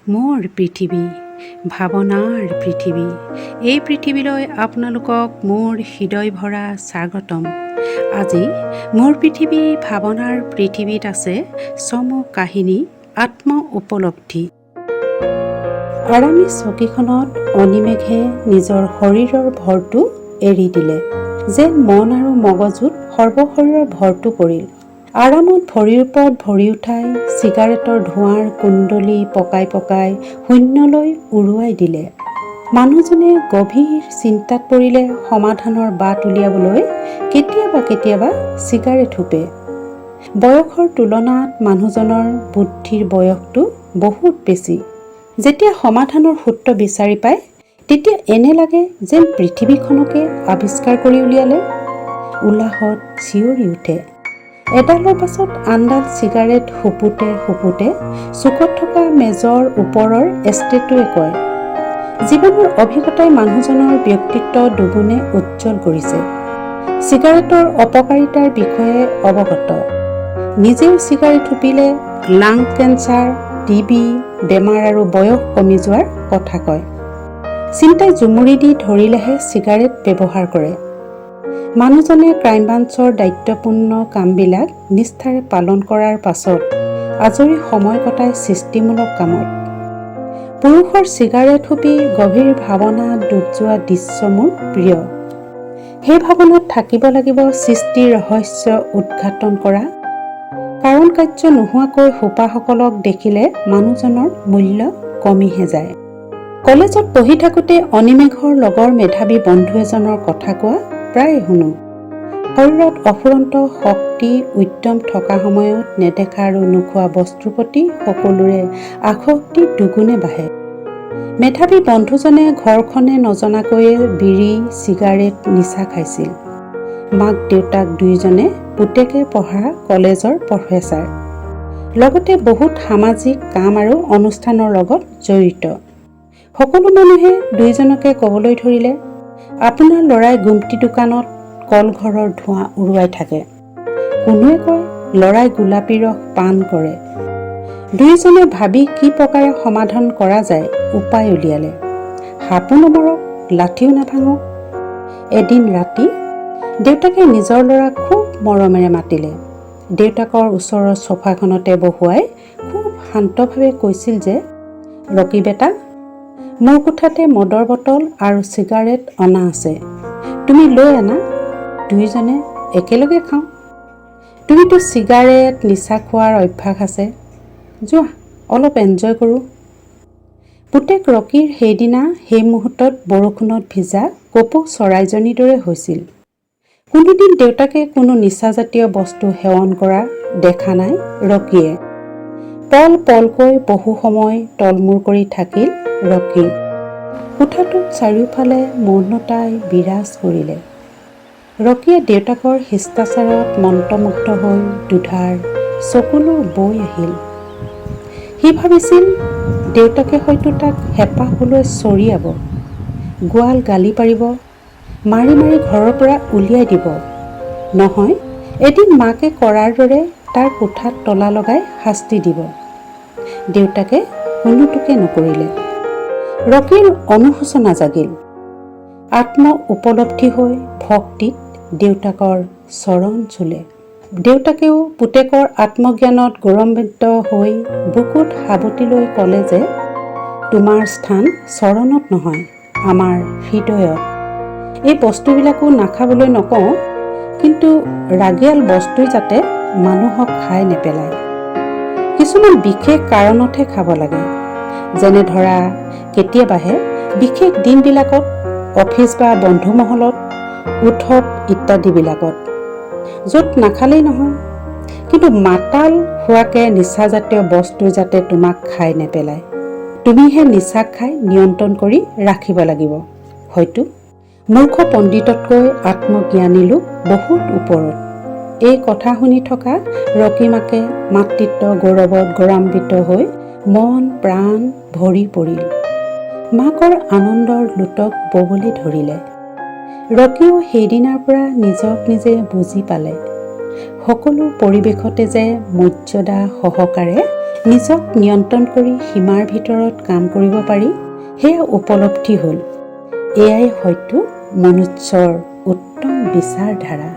মোৰ পৃথিৱী, ভাৱনাৰ পৃথিৱী। এই পৃথিৱীলৈ আপোনালোকক মোৰ হৃদয় ভৰা স্বাগতম। আজি মোৰ পৃথিৱী, ভাৱনাৰ পৃথিৱীত আছে চমু কাহিনী আত্ম উপলব্ধি। আৰামী চকীখনত অনিমেঘে নিজৰ শৰীৰৰ ভৰটো এৰি দিলে, যেন মন আৰু মগজুত সৰ্বশৰীৰৰ ভৰটো পৰিল। আৰামত ভৰিৰ ওপৰত ভৰি উঠাই চিগাৰেটৰ ধোঁৱাৰ কুণ্ডলী পকাই পকাই শূন্যলৈ উৰুৱাই দিলে। মানুহজনে গভীৰ চিন্তাত পৰিলে সমাধানৰ বাট উলিয়াবলৈ কেতিয়াবা কেতিয়াবা চিগাৰেট হুপে। বয়সৰ তুলনাত মানুহজনৰ বুদ্ধিৰ বয়সটো বহুত বেছি। যেতিয়া সমাধানৰ সূত্ৰ বিচাৰি পায়, তেতিয়া এনে লাগে যেন পৃথিৱীখনকে আৱিষ্কাৰ কৰি উলিয়ালে। উলাহত চিঞৰি উঠে। এডালৰ পাছত আনডাল চিগাৰেট হুপোতে হুপোতে চুকত থকা মেজৰ ওপৰৰ এষ্ট্ৰেটোৱে কয়, জীৱনৰ অভিজ্ঞতাই মানুহজনৰ ব্যক্তিত্ব দুগুণে উজ্জ্বল কৰিছে। চিগাৰেটৰ অপকাৰিতাৰ বিষয়ে অৱগত। নিজেও চিগাৰেট হুপিলে লাং কেঞ্চাৰ, টিবি বেমাৰ আৰু বয়স কমি যোৱাৰ কথা কয়। চিন্তাই জুমুৰি দি ধৰিলেহে চিগাৰেট ব্যৱহাৰ কৰে। মানুহজনে ক্ৰাইম ব্ৰাঞ্চৰ দায়িত্বপূৰ্ণ কামবিলাক নিষ্ঠাৰে পালন কৰাৰ পাছত আজৰি সময় কটায় সৃষ্টিমূলক কামত। পুৰুষৰ চিগাৰেট হুপি গভীৰ ভাৱনাত ডুব যোৱা দৃশ্য মোৰ প্ৰিয়। সেই ভাৱনাত থাকিব লাগিব সৃষ্টিৰ ৰহস্য উদঘাটন কৰা। কাৰণ কাৰ্য নোহোৱাকৈ হোপাসকলক দেখিলে মানুহজনৰ মূল্য কমিহে যায়। কলেজত পঢ়ি থাকোঁতে অনিমেঘৰ লগৰ মেধাৱী বন্ধু এজনৰ কথা কোৱা প্ৰায়ে শুনো। শৰীৰত অফুৰন্ত শক্তি, উদ্যম থকা সময়ত নেদেখা আৰু নোখোৱা বস্তুৰ প্ৰতি সকলোৰে আসক্তি দুগুণে বাঢ়ে। মেধাৱী বন্ধুজনে ঘৰখনে নজনাকৈয়ে বিড়ি, চিগাৰেট নিচা খাইছিল। মাক দেউতাক দুয়োজনে পুতেকে পঢ়া কলেজৰ প্ৰফেচাৰ, লগতে বহুত সামাজিক কাম আৰু অনুষ্ঠানৰ লগত জড়িত। সকলো মানুহে দুয়োজনকে ক'বলৈ ধৰিলে, "আপোনাৰ ল'ৰাই গুমটি দোকানত কলঘৰৰ ধোঁৱা উৰুৱাই থাকে।" কোনোৱে কয়, "ল'ৰাই গোলাপী ৰস পান কৰে।" দুয়োজনে ভাবি কি প্ৰকাৰে সমাধান কৰা যায় উপায় উলিয়ালে। সাপো নমৰক, লাঠিও নাভাঙক। এদিন ৰাতি দেউতাকে নিজৰ ল'ৰাক খুব মৰমেৰে মাতিলে। দেউতাকৰ ওচৰৰ চোফাখনতে বহুৱাই খুব শান্তভাৱে কৈছিল যে, "ৰকি বেটা, মোৰ কোঠাতে মদৰ বটল আৰু চিগাৰেট অনা আছে। তুমি লৈ আনা, দুয়োজনে একেলগে খাওঁ। তুমিতো চিগাৰেট নিচা খোৱাৰ অভ্যাস আছে। যোৱা, অলপ এনজয় কৰোঁ।" পুতেক ৰকীৰ সেইদিনা সেই মুহূৰ্তত বৰষুণত ভিজা কপৌ চৰাইজনীৰ দৰে হৈছিল। কোনোদিন দেউতাকে কোনো নিচাজাতীয় বস্তু সেৱন কৰা দেখা নাই ৰকীয়ে। পল পলকৈ বহু সময় তলমূৰ কৰি থাকিল ৰকী। কোঠাটোত চাৰিওফালে মৌনতাই বিৰাজ কৰিলে। ৰকীয়ে দেউতাকৰ শিষ্টাচাৰত মন্ত্ৰমুগ্ধ হৈ দুধাৰ চকুলো বৈ আহিল। সি ভাবিছিল দেউতাকে হয়তো তাক হেঁপাহ পলুৱাই চৰিয়াব, গোৱাল গালি পাৰিব, মাৰি মাৰি ঘৰৰ পৰা উলিয়াই দিব, নহয় এদিন মাকে কৰাৰ দৰে তাৰ কোঠাত তলা লগাই শাস্তি দিব। দেউতাকে কোনোটোকে নকৰিলে। ৰকীৰ অনুশোচনা জাগিল। আত্ম উপলব্ধি হৈ ভক্তিত দেউতাকৰ চৰণ চুলে। দেউতাকেও পুতেকৰ আত্মজ্ঞানত গৌৰৱান্বিত হৈ বুকুত সাৱটি লৈ ক'লে যে, "তোমাৰ স্থান চৰণত নহয়, আমাৰ হৃদয়ত। এই বস্তুবিলাকো নাখাবলৈ নকওঁ, কিন্তু ৰাগিয়াল বস্তুই যাতে মানুহক খাই নেপেলায়। কিছুমান বিশেষ কাৰণতহে খাব লাগে, যেনে ধৰা কেতিয়াবাহে বিশেষ দিনবিলাকত, অফিচ বা বন্ধু মহলত, উৎসৱ ইত্যাদিবিলাকত, য'ত নাখালেই নহয়। কিন্তু মাতাল হোৱাকে নিচাজাতীয় বস্তু যাতে তোমাক খাই নেপেলায়। তুমিহে নিচাক খাই নিয়ন্ত্ৰণ কৰি ৰাখিব লাগিব।" হয়তো মূৰ্খ পণ্ডিততকৈ আত্মজ্ঞানী লোক বহুত ওপৰত। এই কথা শুনি থকা ৰকীমাকে মাতৃত্ব গৌৰৱত গৌৰৱান্বিত হৈ মন প্ৰাণ ভৰি পৰিল। মাকৰ আনন্দৰ লোতক ববলৈ ধৰিলে। ৰকীও সেইদিনাৰ পৰা নিজক নিজে বুজি পালে, সকলো পৰিৱেশতে যে মৰ্যাদা সহকাৰে নিজক নিয়ন্ত্ৰণ কৰি সীমাৰ ভিতৰত কাম কৰিব পাৰি, সেয়া উপলব্ধি হ'ল। এয়াই হয়তো মনুষ্যৰ উত্তম বিচাৰধাৰা।